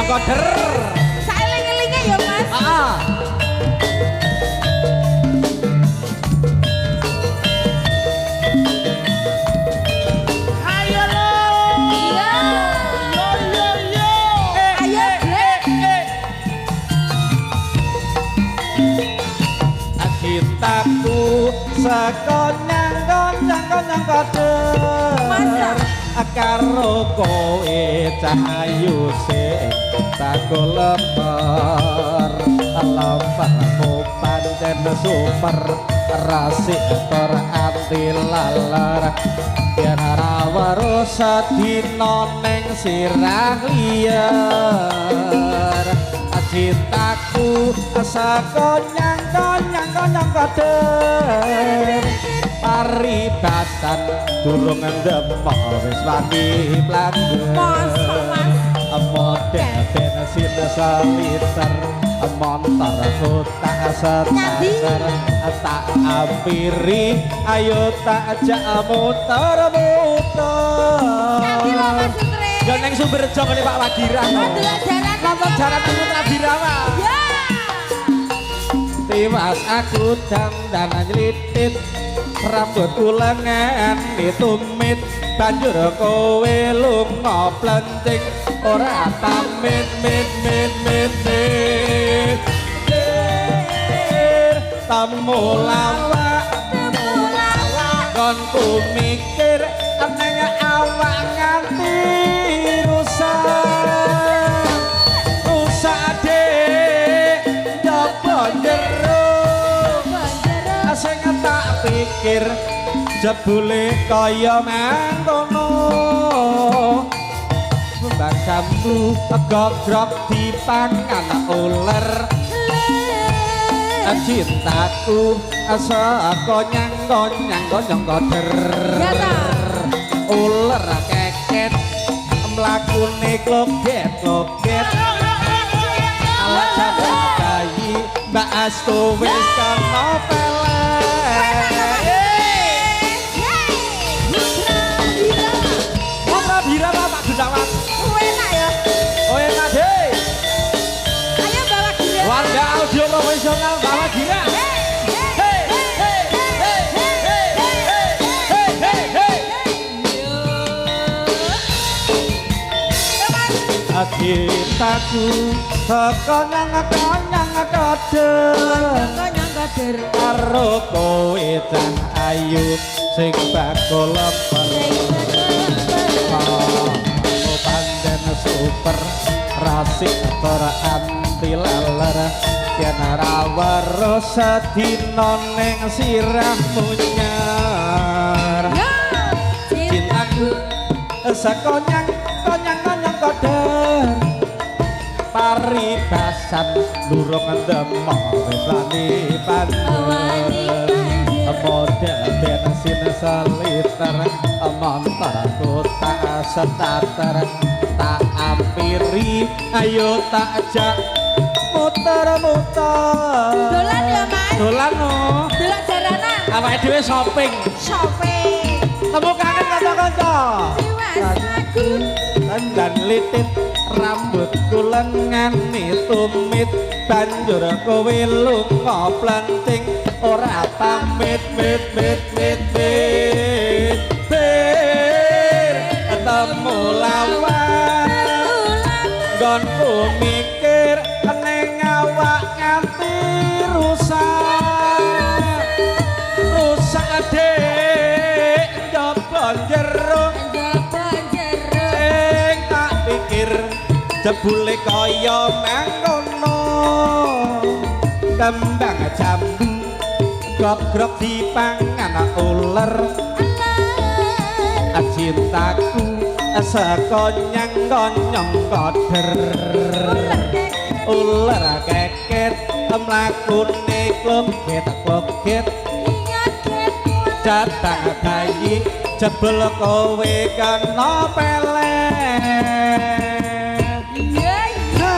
Nyong koder. Saeling-elinge ya, Mas. Heeh. Ayo lo. Iya. Yo yo yo. Ayo, Grek. Cintaku sekonyang konyang konyang koder. Masa? Karo kowe cah ayu sing bakul lemper. Lempermu pancen super, rasik tur anti laler. Yen ora weruh sedina ning sirah liyer. Cintaku sekonyang konyang konyang koder. Paribasan durung ndemok wis wani plangger. Masa, Mas? Model bensin seliter, montorku tak setar, tak ampiri, ayo tak ajak muter-muter. Nyandi lho, Mas Sutri. Ya neng Sumberjo ngene Pak Wagiran. Oh, delok jaran. Nonton jaran Putra Birawa. Ya. Tiwas aku dandan nylitit, rambutku lengan tumit, banjur kowe lunga plencing ora pamit mit mit mit mit. Temu lawak Temu lawak. Konku mikir neng awak nganti rusak. Rusak dek njaba jero. Sing tak pikir jebule kaya mangkono. Kembang jambu gogrok dipangan uler. Cintaku sekonyang konyang konyong koder. Ya ta. Uler keket mlakune kloget kloget. Ala jabang bayi Mbak Astu wis kena pelet. Putra Birawa Pak Gunawan. Enak ya. Oh enak deh. Ayo bawa gira. Warga audio profesional bawa gira. Hey, Hey, hey, hey, hey, hey, hey, hey. Cintaku sekonyang konyang koder. Konyang koder. Karo kowe cah ayu sing bakul lemper. Aku pancen super, rasik tur anti laler. Yen ora weruh sedina ning sirah munyer. Ya. Cintaku sekonyang konyang konyang koder. Paribasan durung ndemok wis wani Wani panjer. panjer. Model bensin seliter, montorku tak starter, tak ampiri, ayo tak ajak muter-muter. Dolan ya, Mas. Dolan no. Delok jaranan. Awake dhewe shopping. Shopping. Temu kangen kanca-kanca. Tiwas aku. Dan litit rambutku lengani tumit, banjur kowe lunga plencing ora pamit mit mit mit mit. Bir temu lawan nggonku mikir ning awak nganti rusak. Rusak dek njaba jero. Njaba jero. Sing tak pikir jebule kaya mangkono. Kembang jambu gogrok dipangan uler. Cintaku sekonyang konyong koder. Uler keket mlakune kloget kloget. Datang bayi jebul kowe kena pelet. Iya iya.